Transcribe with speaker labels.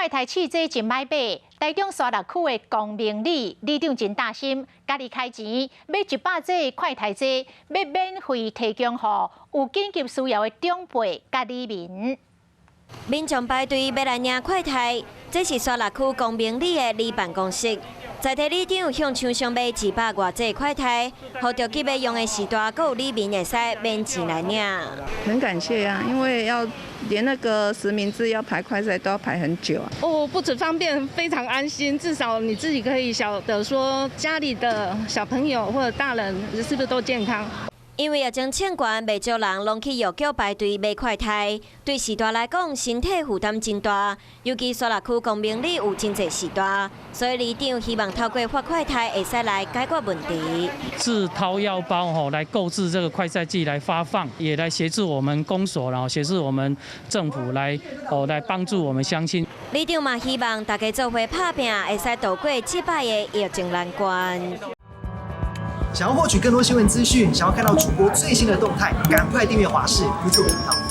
Speaker 1: 快篩試劑真歹買，台中沙鹿區的光明里里長真貼心，家己開錢買100劑快篩劑，欲免費提供予有緊急需要的長輩佮里民。
Speaker 2: 民眾排隊欲來領快篩，這是沙鹿區光明里的里辦公室。在地里長向廠商買200外劑快篩，予著急欲用的序大，閣有里民會使免錢來領。
Speaker 3: 很感謝啊，因為要連那個實名制要排快篩都要排很久啊。
Speaker 4: 哦，不止方便，非常安心，至少你自己可以曉得說家裡的小朋友或者大人是不是都健康。
Speaker 2: 因為疫情衝懸，袂少人攏去藥局排隊買快篩，對序大來講，身體負擔真大。尤其沙鹿區光明里有真濟序大，所以里長希望透過發快篩會使來解決問題。
Speaker 5: 自掏腰包吼來購置這個快篩劑來發放，也來協助我們公所，然後協助我們政府來哦來幫助我們鄉親。
Speaker 2: 里長嘛希望大家做伙拍拚，會使渡過這擺的疫情難關。
Speaker 6: 想要獲取更多新聞資訊，想要看到主播最新的動態，趕快訂閱華視 YouTube 頻道。